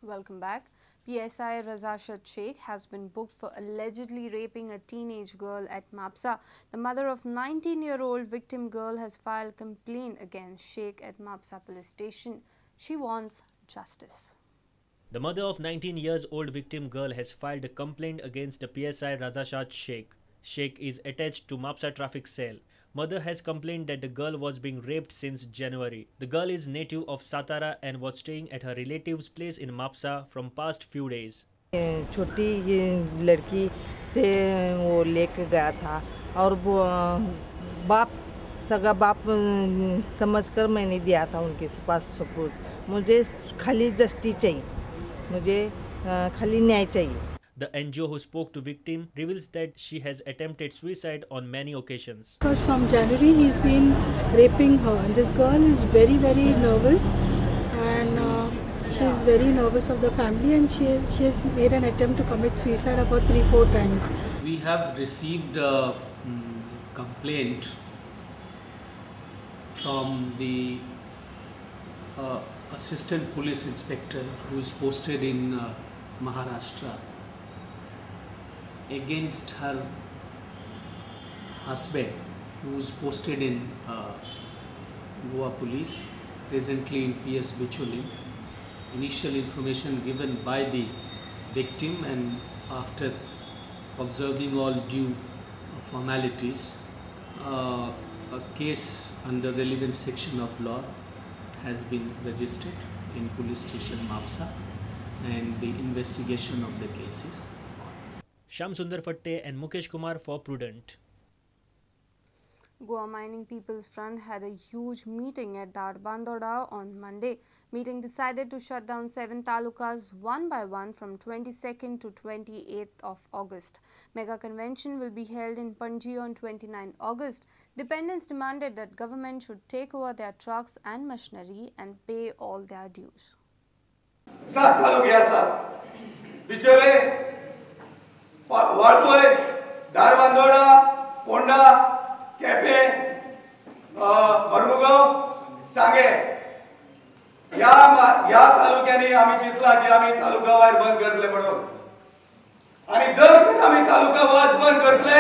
Welcome back. PSI Razashad Sheikh has been booked for allegedly raping a teenage girl at Mapsa. The mother of 19-year-old victim girl has filed complaint against Sheikh at Mapsa police station. She wants justice. The mother of 19-year-old victim girl has filed a complaint against the PSI Razashad Sheikh. Sheikh is attached to Mapsa traffic cell. Mother has complained that the girl was being raped since January. The girl is native of Satara and was staying at her relative's place in Mapsa from past few days. छोटी लड़की से वो लेके गया था और वो बाप सगा बाप समझकर मैंने दिया था उनके पास सबूत। मुझे खाली जस्टिस चाहिए, मुझे खाली न्याय चाहिए। The NGO who spoke to victim reveals that she has attempted suicide on many occasions. Because from January he's been raping her, and this girl is very, very nervous, and she is very nervous of the family, and she has made an attempt to commit suicide about 3-4 times. We have received a complaint from the assistant police inspector who is posted in Maharashtra against her husband who is posted in Goa police, presently in PS Bicholim. Initial information given by the victim, and after observing all due formalities, a case under relevant section of law has been registered in police station Mapsa, and the investigation of the case is on. Shyam Sundar Fatte and Mukesh Kumar for Prudent. Goa Mining People's Front had a huge meeting at Dharbandora on Monday. Meeting decided to shut down 7 talukas one by one from 22nd to 28th of August. Mega convention will be held in Panji on 29 August. Dependents demanded that government should take over their trucks and machinery and pay all their dues. 7 taluke आसात, बिचोले, वाळपय, धारबांदोडा, पोंडा, केपे, मर्मुगांव, सांगे ह्या तालुक्यांनी आमी चिंतला की आमी taluka wire बंद करतले म्हणून. आनी जर तर आमी तालुका वाज बंद करतले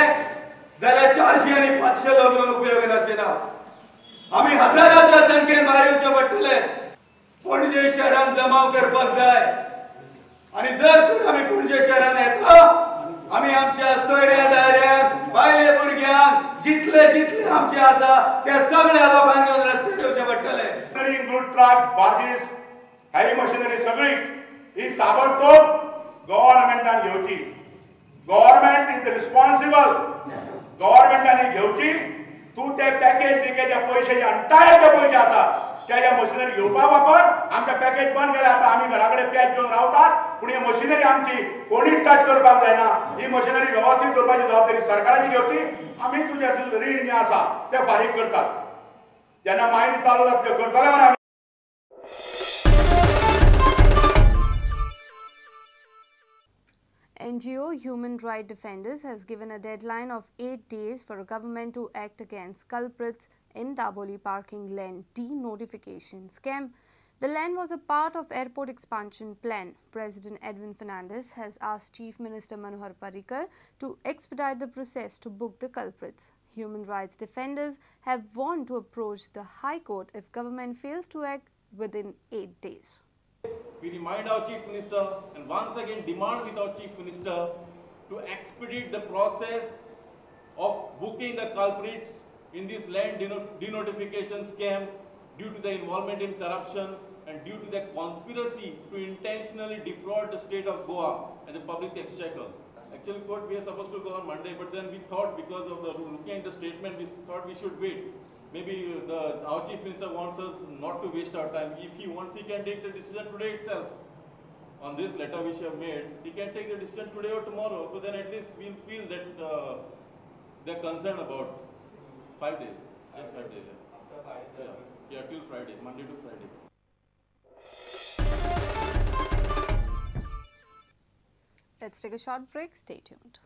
जाल्यार 400 आनी 500 लोक येवन उपयोग येवचे ना. आमी हजाराच्या संख्येन भायर येवचे पडटले. पणजे शहरान जमाव करपाक जाय. आनी जर तर आमी पणजे शहरान येता आमी आमच्या सोयऱ्या दायऱ्यांक, बायले भुरग्यांक, जितले जितले आमचे आसा त्या सगळ्या लोकांक घेवन रस्त्यार येवचे पडटले. ट्रक, बार्जीस, हेवी मशिनरी सगळी ही ताबडतोब गव्हर्नमेंटान घेवची. Government is responsible. गव्हर्नमेंटान घेवची. तूं ते पॅकेज दिके पयशे अंटायर जे पयशे आसा त्या मशिनरी घेवपाक वापर. आमचे पॅकेज बंद केले, आतां आमी घरा कडेन पॅच घेवन रावतात, पूण ही मशिनरी आमची कोणीच टच करपाक जायना. ही मशिनरी वेवस्थीत दवरपाची जबाबदारी सरकाराची घेवची. आमी तुजें रीण जें आसा तें फारीक करतात. जेन्ना मायनी चालू जातल्यो करतले मरे. NGO Human Rights Defenders has given a deadline of 8 days for a government to act against culprits in Dabolim parking land denotification scam. The land was a part of airport expansion plan. President Edwin Fernandez has asked Chief Minister Manohar Parrikar to expedite the process to book the culprits. Human rights defenders have warned to approach the High Court if government fails to act within 8 days. We remind our Chief Minister and once again demand with our Chief Minister to expedite the process of booking the culprits in this land denotification scam due to the involvement in corruption and due to the conspiracy to intentionally defraud the state of Goa and the public exchequer. Actually, court, we are supposed to go on Monday, but then we thought, because of the looking at the statement, we thought we should wait. Maybe our Chief Minister wants us not to waste our time. If he wants, he can take the decision today itself. On this letter which I have made, he can take the decision today or tomorrow. So then at least we'll feel that they're concerned about 5 days. Just 5 days. After 5 days. Yeah, till Friday, Monday to Friday. Let's take a short break. Stay tuned.